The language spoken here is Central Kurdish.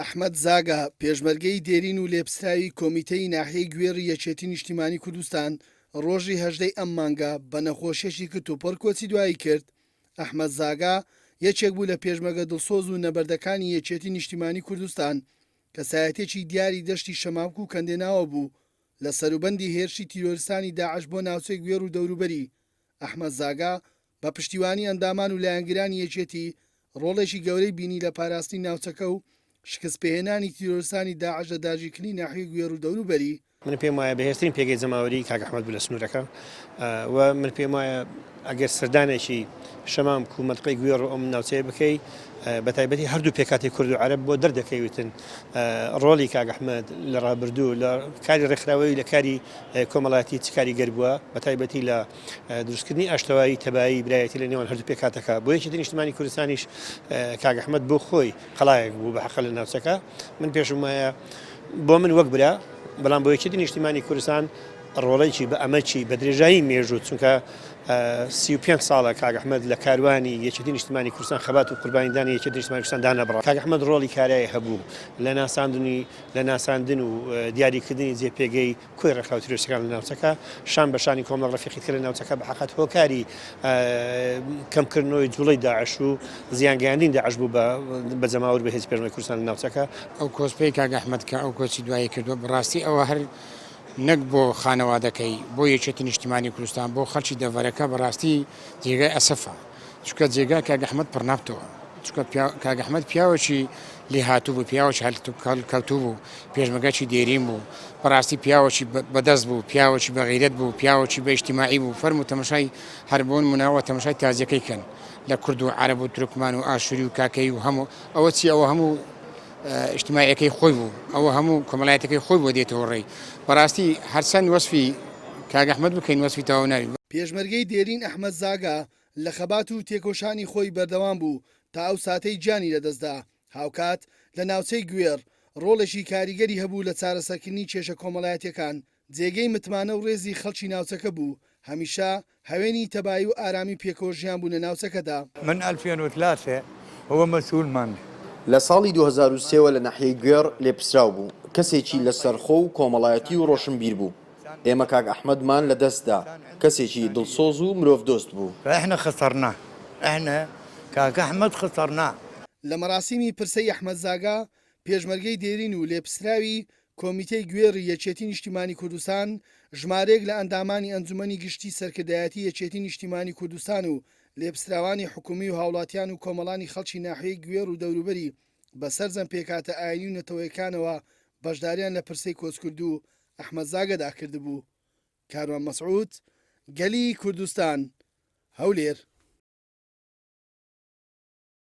ئەحمەد زاگا، پێشمەرگەی دێرین و لێپسراوی کۆمیتەی ناحیەی گوێڕی یەکێتی نیشتیمانی کوردستان، ڕۆژی 18 ی ئەم مانگە بە نەخۆشیەکی کتوپڕ کۆچی دوایی کرد. ئەحمەد زاگا یەکێک بوو لە پێشمەرگە دڵسۆز و نەبەردەکانی یەکێتی نیشتیمانی کوردستان، کەسایەتیەکی دیاری دەشتی شەمامک و کەندێناوە بوو، لە سەروبەندی هێرشی تیرۆرستانی داعش بۆ ناوچەی گوێڕ و دەوروبەری، ئەحمەد زاگا بە پشتیوانی ئەندامان و لایەنگرانی یەکێتی ڕۆڵێکی گەورەی بینی لە پاراستنی ناوچەکە و شکستپێهێنانی تیرۆرستانی داعش لە داگیرکردنی ناحیەی گوێڕ و دەوروبەری. من پێم وایە بەهێزترین پێگەی جەماوەریی کاک ئەحمەد بوو لە سنوورەکە و من پێم وایە ئەگەر سەردانێکی شەمامک و مەنتقەی گوێڕ و ئەم ناوچەیە بکەی بە تایبەتی هەردوو پێکاتی کورد و عەرەب بۆ دەردەکەویتن ڕۆڵی کاک ئەحمەد لە ڕابردوو لە کاری ڕێکخراوەیی لە کاری کۆمەڵایەتی چ کاریگەر بووە بە تایبەتی لە دروستکردنی ئاشتەوایی تەبایی برایەتی لە نێوان هەردوو پێکهاتەکە بۆ یەکێتی نیشتمانی کوردستانیش کاک ئەحمەد بۆ خۆی قەڵایەک بوو بە حەقە لە ناوچەکە من پێشم وایە بۆ من وەک برا بەڵام بۆ یەکێتی نیشتیمانی کوردستان ڕۆڵێکی بە ئەمەکی بە درێژایی مێژوو چونکە 35 ساڵە کاک ئەحمەد لە کاروانی یەکێتی نیشتمانی کوردستان خەبات و قوربانیدانی یەکێتی نیشتمانی کوردستان دانەبڕا کاک ئەحمەد ڕۆڵی کارای هەبوو لە ناساندنی لە ناساندن و دیاریکردنی جێ پێگەی کۆی ڕێکخراوە تیرۆریستەکان لە ناوچەکە، شان بە شانی کۆمەڵە ڕەفیقی تر لە ناوچەکە بە حەقت هۆکاری کەمکردنەوەی جوڵەی داعش و زیانگەیاندنی داعش بوو بە جەماوەر بە هێزی پێشمەرگەی کوردستان لە ناوچەکە. ئەو کۆسپەی کاک ئەحمەد کە ئەو کۆچی دوایی کردووە بەڕاستی ئەوە هەر نەک بۆ خانەوادەکەی بۆ یەکێتی نیشتیمانی کوردستان بۆ خەڵکی دەڤەرەکە بەڕاستی جێگای ئەسەفە. چونکە جێگای کاک ئەحمەد پڕ نابتەوە چونکە کاک ئەحمەد پیاوێکی لێهاتوو بوو پیاوێکی هەلکەوتوو بوو پێشمەگەکی دێرین بوو بەڕاستی پیاوێکی بەدەست بوو پیاوێکی بەغیرەت بوو پیاوێکی بە ئیجتیماعی بوو فەرموو تەمەشای هەر بۆ نمونەوە تەمەشای تازیەکەی کەن لە کورد و عەرەب و تورکمان و ئاشوری و کاکەیی و هەموو ئەوە چی ئەوە هەموو ئیجتیماعیەکەی خۆی بوو ئەوە هەموو کۆمەڵایەتەکەی خۆی بۆ دێتەوە ڕێی بەڕاستی هەرچەند وەسفی کاک ئەحمەد بکەین وەسفی تەواو نابی. پێشمەرگەی دێرین ئەحمەد زاگا لە خەبات و تێکۆشانی خۆی بەردەوام بوو تا ئەو ساتەی گیانی لەدەستدا، هاوکات لە ناوچەی گوێڕ ڕۆڵێکی کاریگەری هەبوو لە چارەسەرکردنی کێشە کۆمەڵایەتیەکان، جێگەی متمانە و ڕێزی خەڵکی ناوچەکە بوو، هەمیشە هەوێنی تەبایی و ئارامی پێکەوە ژیان بوو لە ناوچەکەدا. من 2003 هو مسئول من. لە ساڵی 2003 وە لە ناحیەی گوێڕ لێپرسراو بوو، کەسێکی لەسەرخۆ و کۆمەڵایەتی و ڕۆشنبیر بوو. ئێمە کاک ئەحمەدمان لە دەست دا، کەسێکی دڵسۆز و مرۆڤدۆست بوو. فاحنا خسرناه احنا کاک احمد خسرناه. لە مەراسیمی پرسەی ئەحمەد زاگا، پێشمەرگەی دێرین و لێپسراوی کۆمیتەی گوێڕی یەکێتی نیشتیمانی کوردستان، ژمارەیەک لە ئەندامانی ئەنجومەنی گشتی سەرکردایەتی یەکێتی نیشتیمانی کوردستان و لێپسراوانی حکومی و هاوڵاتیان و کۆمەڵانی خەڵکی ناحیەی گوێڕ و دەوروبەری بە سەرجەم پێکهاتە ئاینی و نەتەوەیەکانەوە بەشداریان لە پرسەی کۆچکردوو ئەحمەد زاگەدا کردبوو. کاروان مەسعود، گەلی کوردستان، هەولێر.